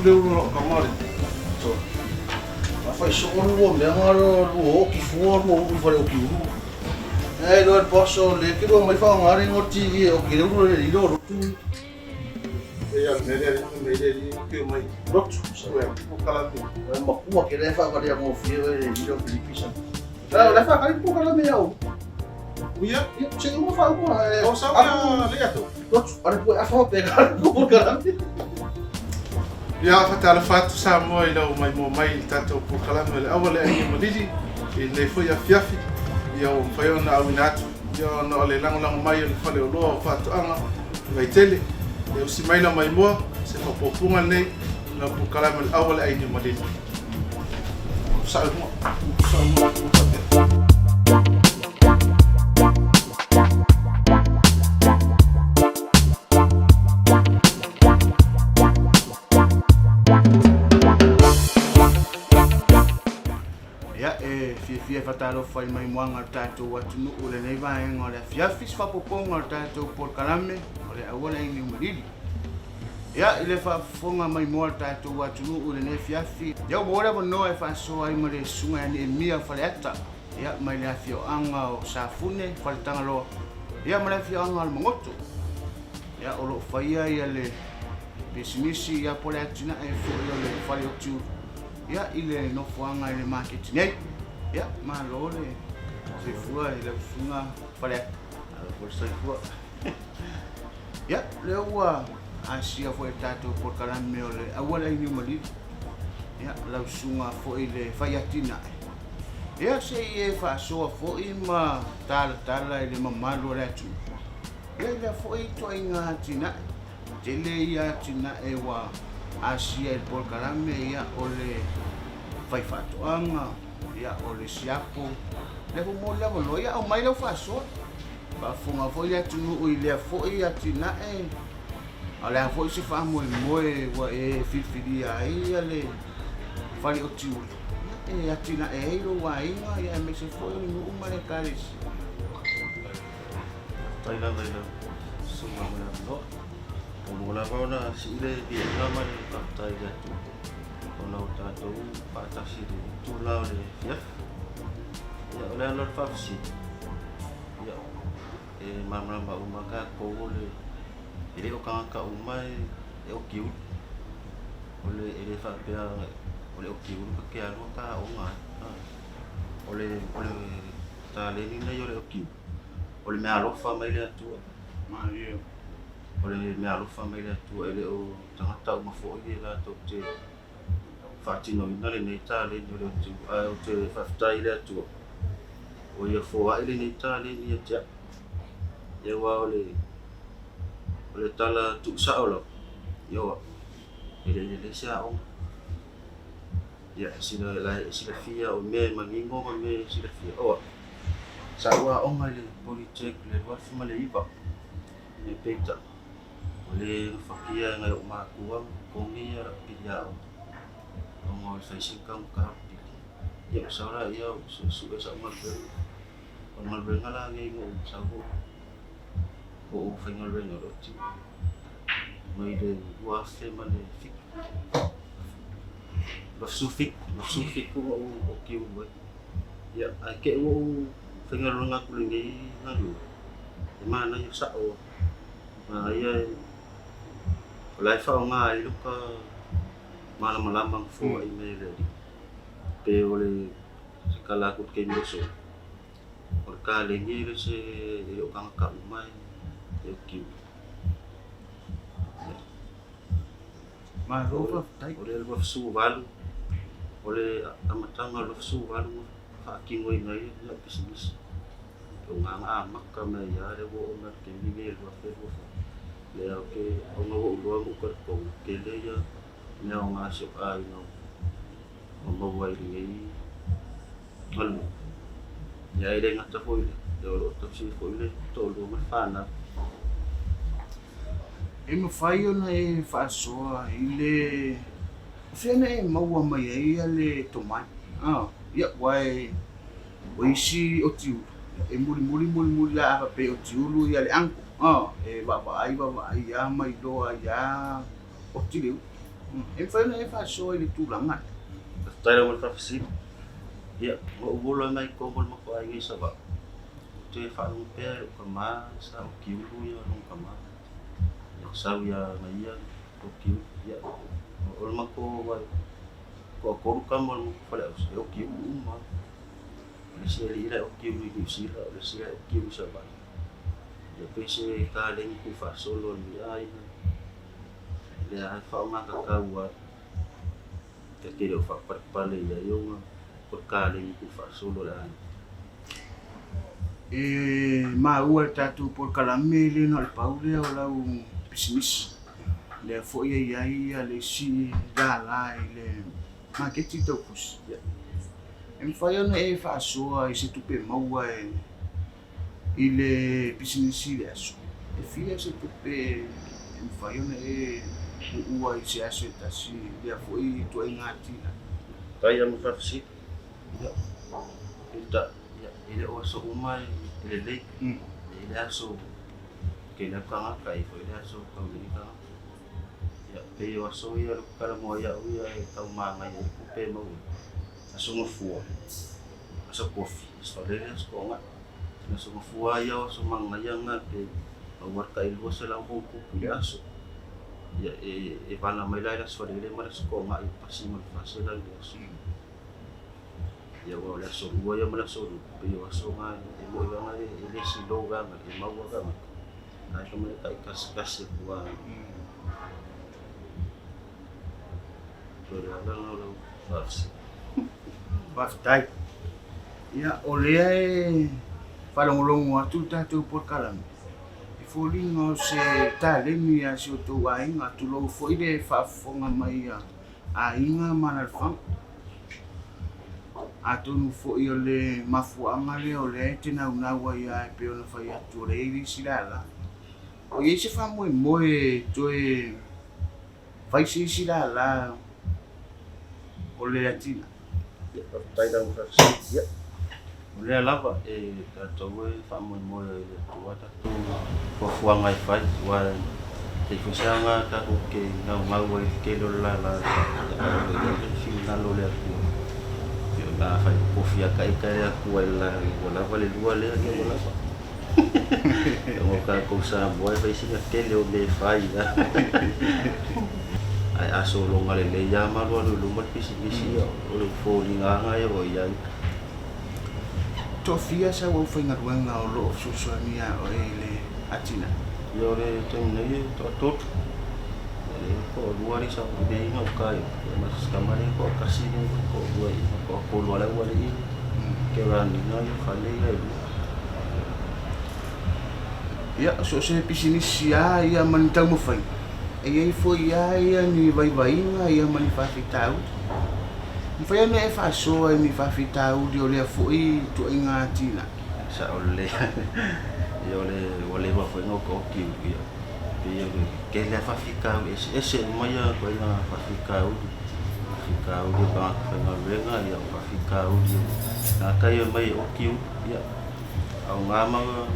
atu le ulu o lau tama le. So, a fai soo le lua mea nga lua oki fua lua ulu i fale oki ulu. E loa le poso le ke lua mai whaonga le ngo TV e oki le ulu le lilo lotu. E ia le mea lea le mea lea le ke mai. Lotu. Ua polokalame. Ua makua ke le whaavalia ngofie le lilo Filipisa. La le whaakali polokalame au. Uia. Ia, se uma whaumua. O sa ia le atu. Lotu, are pue afa pe ka polokalame. Ia, faatalofa atu Samoa i lau maimoa mai i le tatou polokalame o le Aua le Aiga Malili i lenei foi afiafi. Ia ua mafai ona auina atu ia ona o le lagolago mai o le Faleoloa o Faatoaga i Vaitele. E usi mai lau maimoa, se faaopoopoga lenei i lau polokalame o le Aua le Aiga Malili. Sao i luga. Sao i luga. Ia, e fiafia e faatalofa i le maimoaga o le tatou atunuu i lenei vaega o le afiafi, se faaopoopoga o le tatou polokalame o le auala i Niumalili. Ia, i le faafofoga maimoa o le tatou atunuu i lenei afiafi, ia ua maua le avanoa e faasoa ai ma le Susuga ia Neemia Faleata, ia, mai le afioaga o Safune, Faletagaloa, ia ma le afioaga o le Magoto. Ia, o lo o faia ia le pisinisi, ia po o le atinae foi o le fale o Tiulu, ia, i le nofoaga i le maketi nei. Ia, malo le soifua i lau susuga Faleata. Malo foi le soifua. Ia, lea ua asia foi e le tatou polokalame o le auala i Niumalili. Ia, lau susuga foi le fai atinae. Ia, se i e faasoa foi ma talatala i le mamalu o le atunuu. Ia, i lea foi ituaiga atinae, tele ia atinae ua asia i le polokalame, ia, o le fai faatoaga, ia, o le siapo, lea foi mo le avanoa, ia, aumai lau faasoa. Faafofoga foi le atunuu i lea foi atinae, a o le a foi se faamoemoe ua e filifilia ai le fale o Tiuli e atinae ai lou aiga aemaise foi o le nuu ma le ekalesia. Faafetai lava i lau susuga mo le avanoa. Ua maua lava ona sii le viiga ma le faafetai i le Atua ona ua tatou faatasi i le itula o le afiafi. Ia, o le ala o le faafesili, ia, e malamalama uma tatou o le, e le o tagata uma e okiuli. O le, e le faapea o le okiuli ta te alu ta aoga ai. O le, o le taleni lenei o le okiuli, o le meaalofa mai le Atua. O le meaalofa mai le Atua, e le o tagata uma foi e latou te faatinoina lenei taleni o le Atua. Ae ou te faafetai i le Atua, ua ia foai lenei taleni ia te au. Ia aua o le, o le tala tuusao lava, ia o au, e le i lelei se aoga. Ia, sila, la e silafia o mea e manino ma mea e silafia. O au, sa ou aoga i le Polytech i le 2009, me peitai, Ua le gafatia e nai ou matua ma totogi ia lau pili aoga ona o le fai sina taugata o le pili. Ia ua sau laia ua suesue sau galuega. O le galuega la lenei na ou sau ua ou faigaluega loa tiu mai le 2007. 2017, 2017 na ou tiu ai. Ia, ae te i ua ou faigaluega atu i lenei galuega, e manaia sao. Ia o la e faaaoga ai lota malamalama na foai mai e le Alii. Pe o le se tala atu i le taimi o le aso, o le taleni e le o se e le o tagata uma e okiuli. Malo faafetai. O le 28, o le amataga o le 28 na faatinoina ai lau pisinisi. O na na amata mai ai lava lea ua oo mai i le taimi lenei 2024. Lea ou te, ona ua ou iloa ma ou talitonu, tele ia mea aoga a si ou aiga ua maua ai i lenei galuega. Ia e le gata foi i lea, ia o lo o tausi ai foi le toalua ma le fanau. E mafai ona e faasoa i le fea na e maua mai ai le tomai? Ia, aua e O isi o tiulu, e mulimuli mulimuli lava a faapea o tiulu ia le uncle, e vaavaai vaavaai lava ma iloa ai lava o tiliu. E mafai ona e faasoa i le tulaga lea. Faafetai lava mo le faafesili. Ia, ua ou ola mai koa mo le matou aiga i Savaii. Ou te faalogo pea i lou tama sa okiulu ia lona tama. Ia sau ia ia okiulu. Ia, o le matou toatolu tama o le matou faleausi e okiulu uma lava. O le isi alii la e okiulu i Niu Sila, o le isi la e okiulu i Savaii. Ia pei se taleni tuufaasolo a lenei aiga lea lava e faaaogatatau ai. Ta te le o faapalepale i ai ona o le taleni tuufaasolo a le aiga. E maua i le tatou polokalame e le na o le pau lea o lau pisinisi. Lea foi e i ai le isi lala i le maketi tau pusi. E mafai ona e faasoa i se tupe maua e i le pisinisi i le aso, e fia se tupe e mafai ona e uua i se aso e tasi i lea foi ituaiga atinae? Faafetai lava mo le faafesili. Ia, peitai, ia, e le o aso uma e lelei. E i ai le aso tele atu tagata, e i ai foi le aso taulelei tagata. Ia, pei o aso ia o le talanoa ai au ia e tau manaia ai le tupe e maua ai. Aso Gafua, Aso Kofi, Aso Faalele, Aso Toaga. Aso Gafua ia o aso manaia na pe maua le tai 200+ i le aso. Ia e vala mai la i le Aso Faalele ma le Aso Toaga i pasi ma le 400 i le aso. Ia aua o le Aso Lua ia ma le Aso Lua, pei o aso na e moi lava e le slow vaega e maua tagata. Ae fai mai e tai tasi tasi atu lava. O le ala lena o lau faafesili. Faafetai. Ia, o lea e faalogologo atu le tatou polokalame, e foliga o se taleni a si o outou aiga, tulou foi le faafofoga mai a aiga ma alaalafaga. Atonu foi o le mafuaaga lea o lea e te naunau ai lava e pei ona fai atu o lea e i ai le isi lala. O i ai se faamoemoe e toe fai se isi lala o le atinae? Ia, faafetai lava mo faafesili. Ia, o lea lava e tatou e faamoemoe ai i le Atua tatou fuafuaga e fai, aua e leai foi se aga tatou te naunau ai i le tele o le lala, ia ae o lo o i ai le finagalo o le Atua. Ia, afai ua tofi lava ita e le Atua i le lala ua lava le lua lea, ia ua lava. Ona o tatou Samoa e fai sina tele o mea e fai a. Ae a sologa lelei lava ma alualu i luma le pisinisi, ia o le foliga lava lena e oo i ai. Toafia sau aufaigaluega o lo o fesoasoani ia oe i le atinae? Ia o le taimi nei e toatolu. Ia lea e toalua le sau le i gauta i o. Ia ma se tama lea e toatasi lea e toalua i i. Toatolu lava le aualii ke run ina ia fale ia e lua. Ia, so o se pisinisi lava ia ma ni taumafaiga, e i ai foi lava ia ni vaivaiga ia ma ni faafitauli. E mafai ona e faasoa i ni faafitauli o lea foi ituaiga atinae? Sao lelei. Ia o le ua leva foi ona otaoti ia pei o le tele lava faafitauli eseese uma ia ituaiga faafitauli. Faafitauli o tagata faigaluega, ia o faafitauli o tagata ia omai e oti uma, ia aoga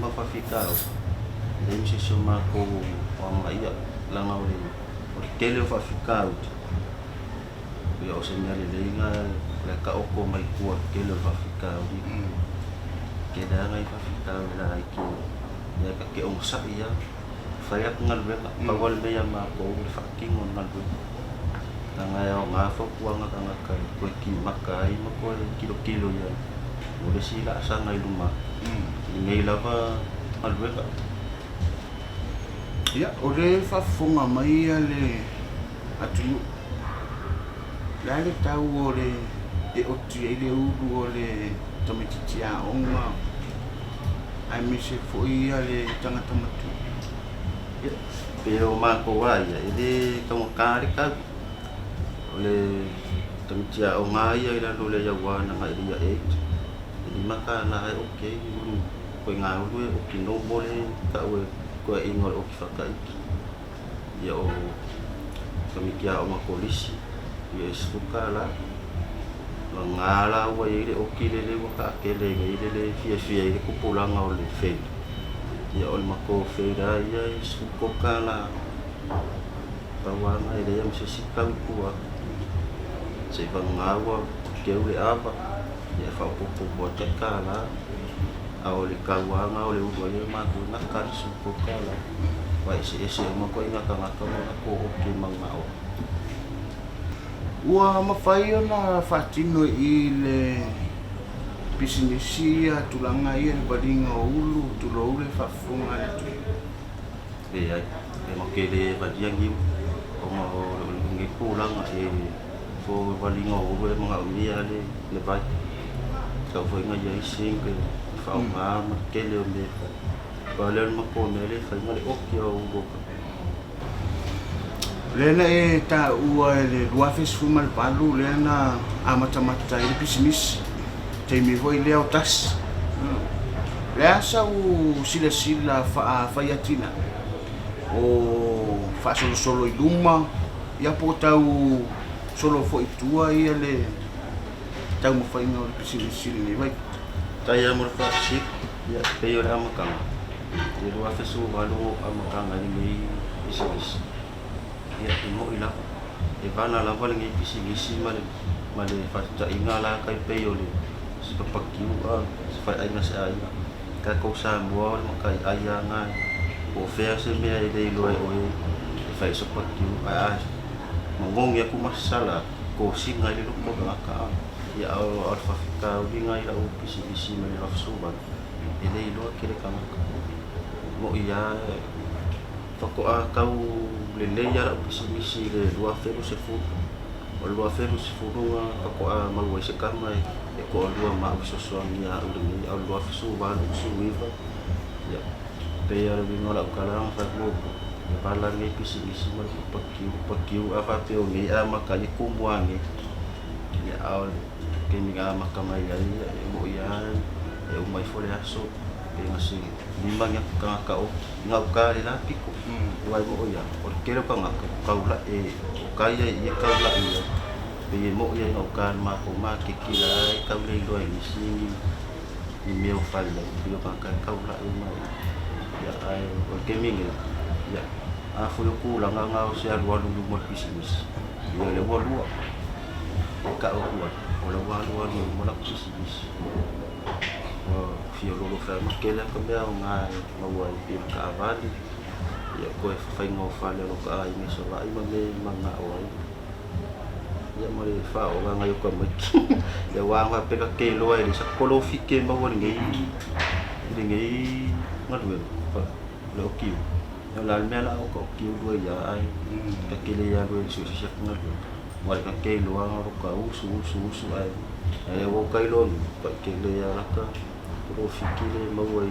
ma faafitauli, e leai ma se isi o matou o agaia leaga o le tele o faafitauli, ia o se mea lelei lena o le taoto mai tua i le tele o faafitauli. E tele lava nai faafitauli laiti ia ta te onosai lava, fai atu galuega, pau lava le mea ia matou o le faatino o le galuega. Leaga e aoga fautuaga a tagata e toe kimaka ai ma toe tilotilo i ai mo le isi laasaga i luma atu i lenei lava galuega. Ia, o lea e faafofoga mai le atunuu, o le a le tau o le e oti ai le ulu o le tamaitiiti aoga aemaise foi le tagata matua? Ia, pei o matou lava ia, e le taugata le tau. O le tamaiti aoga lava ia i lalo o le Aiauana agai i le Year Eight, e $5 e oti ai ulu ituaiga ulu e oti normal e tau e toeaiina o le oti faataiti. Ia o tamaiti aoga kolisi, ia e $10. Vagana la ua i ai le oti lele ua taatele ai nei le fiafia ai le tupulaga o le fade. Ia o le matou fade lava ia e $13. Pau lava lena e leai lava ma se isi tau i tua atu. Se i vagana ua keu le ava, ia e faaopoopo mo le tai $1. A o le tau lava lena o le ulu ai o le matou e gata lava le $13. Aua e eseese uma ituaiga tagata ma latou oki e mananao ai. Ua mafai ona faatino i le pisinisi ia tulaga ia le valiga o ulu, tulou le faafofoga a le atunuu. Leai, e matou te le valia niu ona o lenei tulaga e fo valiga o ulu e manaomia le vai. Tatau foi ona i ai sink e faaaoga ma le tele o mea e fai. Pau lea o le matou mea lea e fai na o le oki lava o ulu o tagata. O lea na e taua i le 2018 lea na amatamata ai le pisinisi, taimi foi lea o tasi. O le a sau silasila faa-fai atinae o faasolosolo i luma ia po o tau solo foi i tua ia le taumafaiga o le pisinisi i lenei vaitau? Faafetai lava mo le faafesili. Ia, e pei o le amataga, i le 2018 na ou amataga ai lenei pisinisi. Ia, e moi lava, e vala lava lenei pisinisi ma le ma le faataitaiga la tai pei o le se papakiu'a, se faleaiga a se aiga. Tatou Samoa o le matai ai lava na po o fea se mea e le iloa e oe e fai ai se papakiu, ae a manogi atu ma sasala atu, tosina ai le loto o le tagata. Ia, a o le faafitauli lena i lau pisinisi mai le 2018, e le iloa tele tagata. Mo'i lava faatoa tau lelei lava lau pisinisi i le 2020. O le 2010 na faatoa maua ai se tama e toalua ma au fesoasoani ia au i lenei, a o le 2018, 19, ia, pei lava o le uiga o lau tala na fai atu muamua, e vala lenei pisinisi ma le papakiu, papakiu a faapea o nei e amata ai e tumu lava nei. Ia, a o le taimi na amata mai ai, ia, e mo'i lava e uma ifo le aso, pe na se lima ni tagata o i gauta i le la pito. Aua e mo'i lava, o le tele o tagata ua taula'i, o tai ia i i e taula'i ai. Pei e mo'i lava i gauta i le matou maketi la e tau le iloa e nisi ni mea o fai ai, pei o tagata e taula'i uma i i. Ia, ae o le taimi nei, ia, a foi o tulaga na o se alualu i luma o le pisinisi, ia lea ua lua. E tau atu ai, o lea ua alualu i luma lau pisinisi. Ua fia lolofa ai ma tele atu mea aoga e maua ai pei o le taavale, ia toe faiga o fale o lota aiga i Savaii ma mea e mananao ai. Ia ma le faaogaga i o tamaiti. Ia aua a faapea ta te iloa e leai sa polofiti e maua i lenei i lenei galuega, o le okiu. Ia o le a le mea o le a okiu lua ia ae ta te le alu e sue se isi atu galuega. Aua ta te iloa na o lota usu usu usu ae ae ua uta iloa nei, matua tele lava lata polofiti lea e maua i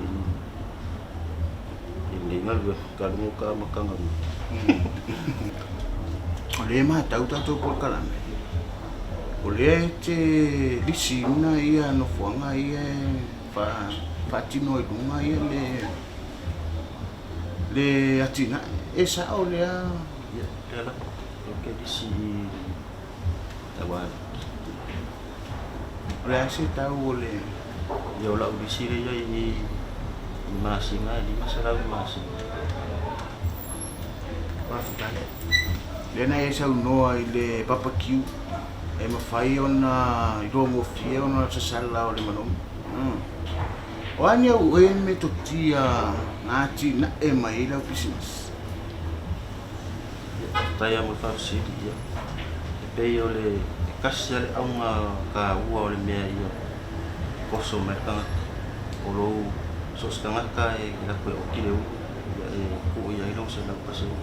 i lenei galuega talu ona uta amataga mai. O lea e matau tatou polokalame, o lea e te lisiina ia nofoaga ia e faatino ai i luga ia le le atinae. E sao lea? Ia, lea lava. Ou te lisi i Tauala. O le a se tau o le... Ia, o lau lisi lea i ai i masina, e $500 i le masina. Faafetai. Lea na e saunoa i le barbecue e mafai ona iloa gofie ona sasala o le manogi. O a ni au oe metotia na atinae mai ai lau pisinisi? Ia, faafetai lava mo le faafesili. Ia, e pei o le e tasi lava le auga taua o le mea ia oso mai le tagata. O lou so o se tagata e latou e oki le ulu, ia e tuu i ai lou 100%.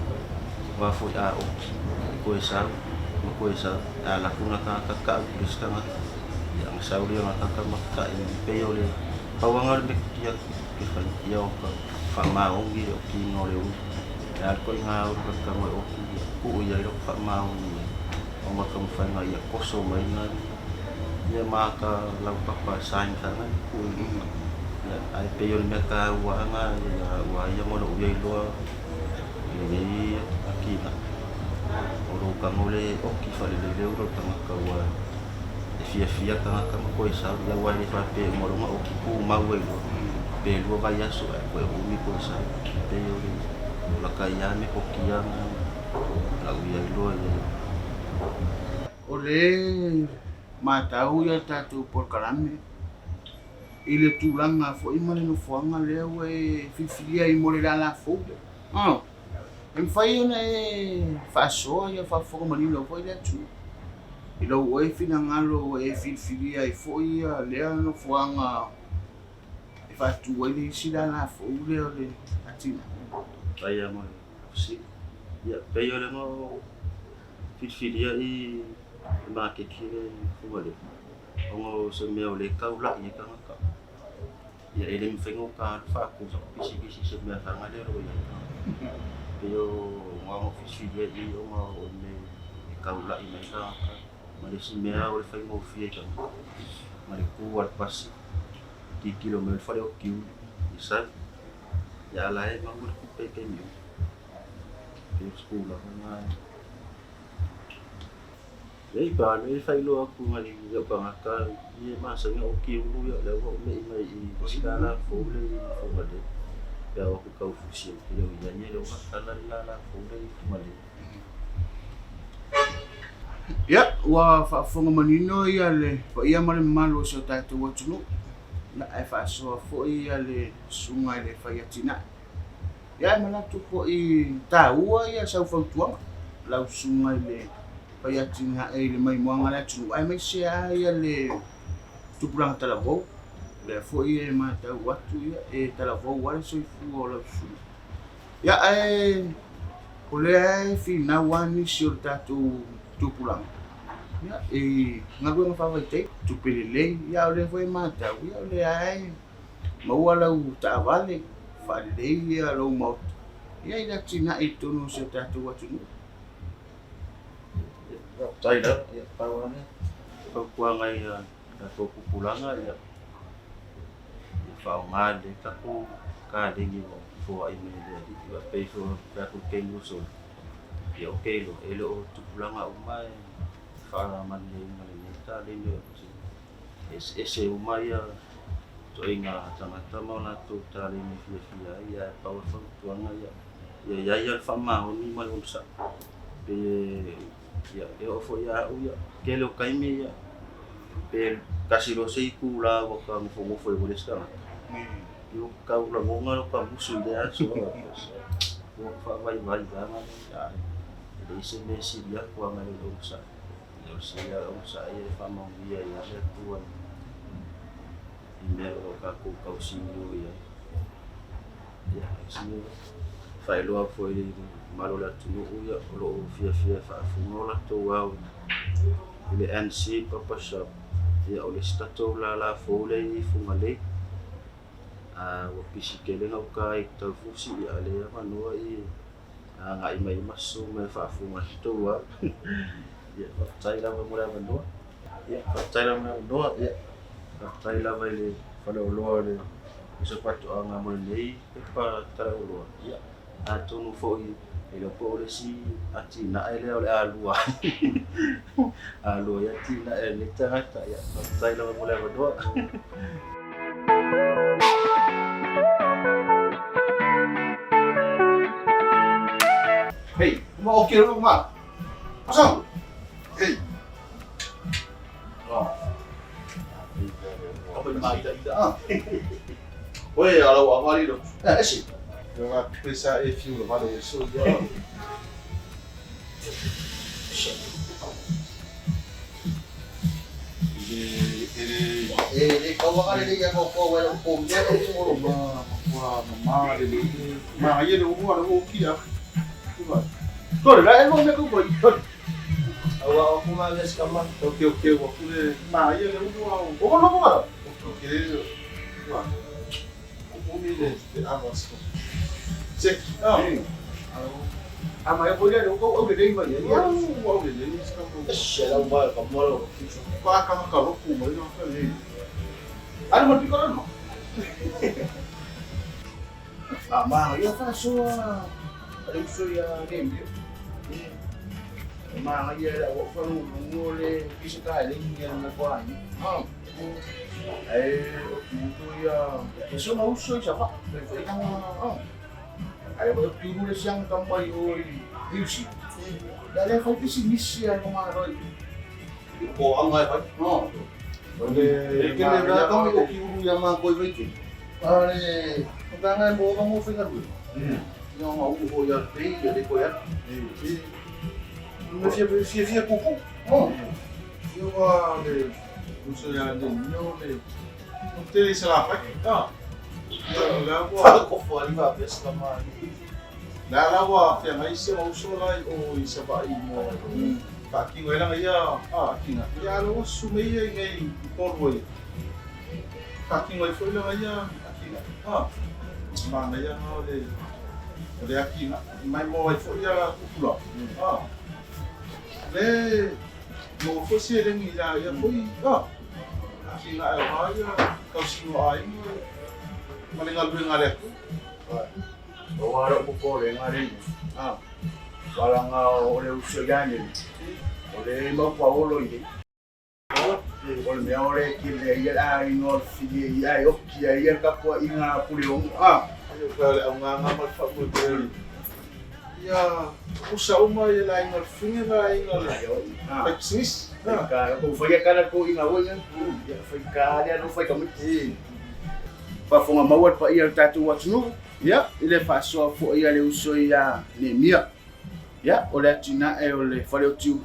Aua foi a oki, e toe sau ma toe sau. A alu atu lena tagata tau i le isi tagata, ia ona sau lea o lena tagata ma ta'i. E pei o le pau lava lena o le metotia e fai, ia o ka faamaoni le okiina o le ulu. E a le ituaiga ulu ta te tago e oki, ia tuu i ai lou faamaoni ai ona o le taumafaiga ia toso mai na ia ma ata laupapa e sign faga e tuu i luga. Ia, ae pei o le mea taua lava lena ia aua ia ma lou ia iloa i lenei atinae, o lou tago lea e oki faalelei le ulu o le tagata aua e fiafia tagata ma toe sau. Ia aua e le faapea e uma loa ona oki tumau ai loa, pe lua vaiaso ae toe umi toe sau. E pei o le lata ia metotia na. Lau ia iloa i ai. O le matau ia tatou polokalame i le tulaga foi ma le nofoaga lea ua e filifilia ai mo le lala fou lea. E mafai ona e faasoa ia faafofoga manino foi le atunuu i lou oe finagalo ua e filifilia ai foi ia lea nofoaga e faatu ai le isi lala fou lea o le atinae. Faafetai lava mo le fesili. Ia, pei o le mea o filifilia i le maketi lea i Fugalei, ona o se mea o lea e taulai ai tagata. Ia e le mafai ona ta alu faatu sau pisinisi i se mea faga lea o lo o i ai. Pei o na ona filifilia i i ona o le mea e taulai mai ai tagata. Ma le isi mea o le faigofie i tagata ma le tu a le pasi, tilotilo mai le fale o Kiuli i sau. Ia a la e maua le tupe i taimi uma. Pei o se tulaga lena. Ei pa e faailoa atu nai lou tagata i e masani ona oki ulu ia lea ua ou me'i mai i isi lala fou lea i Fugalei pe a o atu tau fusi ou te le o i ai ia lea ua tala le lala fou lea i Fugalei. Ia, ua faafofoga manino ia le paia ma le mamalu o si o tatou atunuu, ia, ae faasoa foi ia le susuga i le faiatinae. Ia, ae manatu foi taua ia sau fautuaga lau susuga i le faiatinae i le maimoaga a le atunuu, aemaise lava ia le tupulaga talavou. O lea foi e matau atu ia, e talavou lava le soifua o lau susuga. Ia, ae o lea e finau lava nisi o le tatou tupulaga, ia, i galuega faavaitaimi, tupe lelei, ia a o lea foi e matau, ia o lea lava e maua lau taavale, faalelei ia lou maota, ia i le atinae i totonu o si o tatou atunuu. Faafetai lava, ia pau lava lea fautuaga i a tatou tupulaga, ia faaaoga lelei tatou kaleni ua foai mai e le Alii. Ia pei foi o tatou taimi ua sola, ia ou te iloa e le o tupulaga uma e faamanuiaina i lenei taleni, e eseese uma ia ituaiga tagata ma o latou taleni e fiafia ai, ae pau le fautuaga ia ia i ai lava le faamaoni ma le onosai. Pe ia e oo foi ia au ia, tele o taimi ia, pe tasi loa se itula ua ta nofonofo ai ua leai se tagata, ia ua tau lagona lou tamusu i lea aso, ua faavaivai lava ae leai se mea e sili atu lava nai lo le onosai. Ia o se mea onosai e faamaonia ai lava le Atua i mea o lo o tatou tausinio i ai. Ia, o se mea faailoa atu foi i le mamalu o le atunuu, ia, o lo o fiafia e faafofoga o latou ao i le NC Barber Shop. Ia, o le isi tatou lala fou lea i Fugalei. Ua pisi tele gauta i Taufusi, ia, a lea avanoa i agai mai ai ma susu mai e faafofoga i tou ao. Ia, faafetai lava mo le avanoa. Ia, faafetai lava mo le avanoa. Ia, faafetai lava i le faleoloa o le Uso Faatoaga mo lenei pepa talauoloa. Ia, atonu foi e iloa po o le isi atinae lea o le a lua ai. A lua ai atinae a lenei tagata. Ia, faafetai lava mo le avanoa. Hei, uma o ke ma. Asa. Hei. Oh. Apa ma ida ida ah. Oi, ala wa mari lo. Eh, esi. Yo nga pesa e fiu lo vale so yo. E le kaua ka lelei ia ko wa ko mea ko ko ma ma ma le le ma ye le o le o kia. Tole la e mo me ko ko. Aua o kuma le skama. Ok ok wa kule ma ye le o o. O ko no ko. Ok. Wa. O mi le te amas. Check. Oh. A mai ko le ko o le le mai ye. O le le skama. Se la uma ka mo lo. Pa ka ka ro ku mai no ka le. Ai mo ti ko no. A ma ia fa so a le so ia le mi. Ma ia o fa no no le pisa ka le ni na ko ai. Ha. Ai o tu tu ia e so ma uso i sa fa. Le fa ina. Ai o tu le siang ka mai o i Iusi. Ia lea fai pisinisi a le Malo i. Po anga e fai. No. O le E kele mea kami o ki uru ia ngā koi vai te. A le matanga e mo ka mo whengarue. Ia nga uu ho ia te ia le koe atu. Me fia fia fia kuku. Oh. Ia wa le uso ia le nio le o te i sala fai. Ah. Ia la wa Whakakofo ali wha pes la maa. la la wa fia ngai se o uso lai o i sa vai mo. Ka ki ngai la ia a kinga. Ia lo su me ia ngai i tolu ai. Ka ki ngai foi la ia a kinga. Ah. Ma ngai ia no le o le akinga. Mai mo ai foi ia kupula. Ah. Le mo foi se lengi la ia foi ah. Kinga e o ia kau sino ai ma le ngaluenga le atu. O wara o pole ngā rei. Ah. Wala ngā o le uso ia ne. O le mau pa olo i le. O le mea o le ki le ia a ingo fili ia e oki ia ia kapua i ngā pule ongu. Ah, ai o ka le au ngā ngā mal fa mo te. Ia usa uma ia la inga finge la inga le. Ah. Fai business. Fai ka, ko fai ka la ko inga oia. Ia fai ka le no fai ka miti. Faafofoga maua le paia o le tatou atunuu, ia i le faasoa foʻi a le uso ia Nemia. Ia o le atinae o le faleotiu.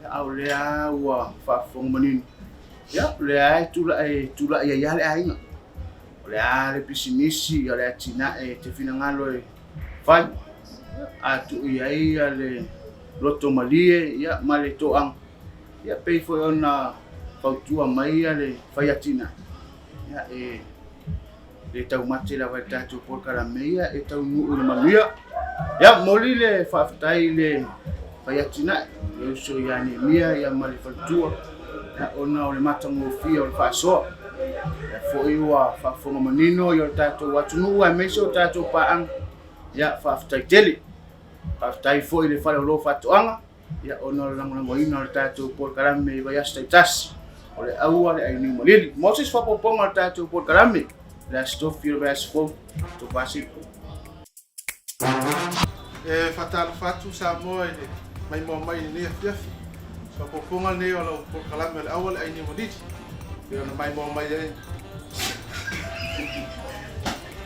Ia a o lea ua faafofoga manino. Ia o lea e tulaʻi tulaʻi ai lava le aiga. O le a le pisinisi o le atinae e te finagalo e fai. A tuu i ai ia le loto malie ia ma le toaga. Ia pei foi ona fautua mai ia le fai atinae. Ia e le taumate lava i le tatou polokalame ia e taunuu i le manuia. Ia momoli le faafetai i le fai atinae, le uso ia Nemia ia ma le faletua, ia ona o le matagofie o le faasoa. Ia foi ua faafofoga manino ia o le tatou atunuu aemaise o tatou paaga. Ia faafetai tele. Faafetai foi i le fale o lo faatoaga, ia ona o le lagolagoina o le tatou polokalame i vaiaso taitasi. O le aua le ainiu malili. Mo se isi faaopoopoga o le tatou polokalame, le Aso Tofi o le vaiaso fou, Tofasili. E faatalofa atu Samoa i le maimoa mai i lenei afiafi. Faaopoopoga lenei o lau polokalame o le aua le ainiu malili. Pei ona maimoa mai ai.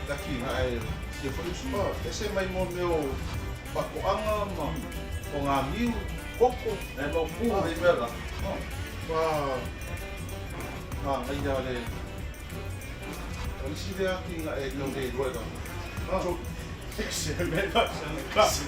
Laki na e sia foi usu. Oh, ese mai mo mea o faatoaga ma o ngā niu, koko. E mau pū hei mea la. Oh, wa ngā ngai ia le o nisi lea ki ngā e tau le lua i la. Oh. Se me la se